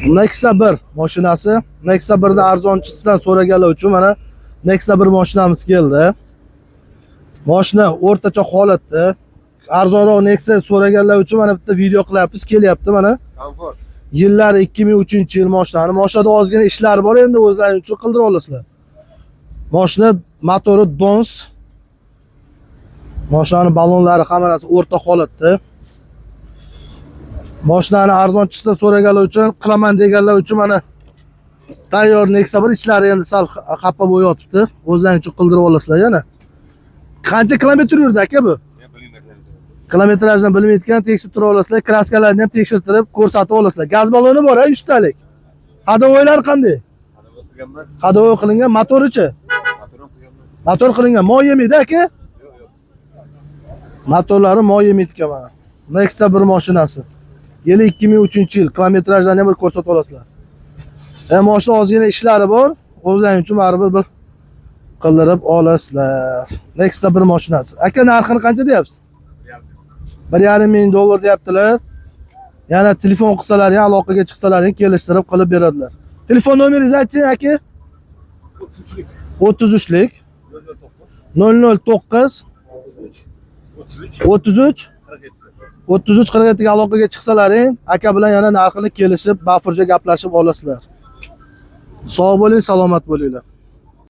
Nexa 1 mashinasi. Nexa 1 da arzonchisidan so'raganlar uchun mana Nexa 1 mashinamiz keldi. Mashina o'rtacha holatda. Arzonroq Nexa so'raganlar uchun mana bitta video qilyapmiz, kelyapti mana. Komfort. Yillari 2003-yil mashinani. Mashinada ozgina ishlar bor, endi o'zlaring uchun qildira olasizlar. Mashina motori Dons. Mashinani ballonlari hammasi o'rta holatda. Mashinani arzonchisidan so'raganlar uchun, qilaman deganlar uchun mana tayyor Nexa 1, ichlari endi sal xafa bo'lib yotibdi. O'zlaring uchun qildirib olasizlar yana. Qancha kilometr yurdi aka bu? Men bilmayman. Kilometrajni bilmayotgan tekshirtirib olasizlar, kraskalarni ham tekshirtirib ko'rsatib olasizlar. Gaz balloni bor, ha, 100 talik. Ходовой lar qanday? Ходовой qilganman. Ходовой qilingan, motorichi? Motor ham qilganman. Motor qilingan, moy yemaydi aka? Yo'q, yo'q. Motorlari moy yemaydi ekan mana. Nexa 1 mashinasi. Yili 2003-yil, kilometrajlarni ham bir ko'rsatib olasizlar. Mashina ozgina ishlari bor, o'zlaring uchun baribir bir qildirib olasizlar. Nexa 1 mashinasi. Aka, narxini qancha deyapsiz? 1,5 ming dollar deyaptilar. Yana telefon qilsalar, ham aloqaga chiqsalar, ham kelishtirib qilib beradilar. Telefon nomeringizni ayting aka. 33lik. 33lik 009 009 33 33 33 47. 33 47 ga aloqaga chiqsalaring, aka bilan yana narxini kelishib, bafurja gaplashib olasizlar. Sog' bo'ling, salomat bo'linglar.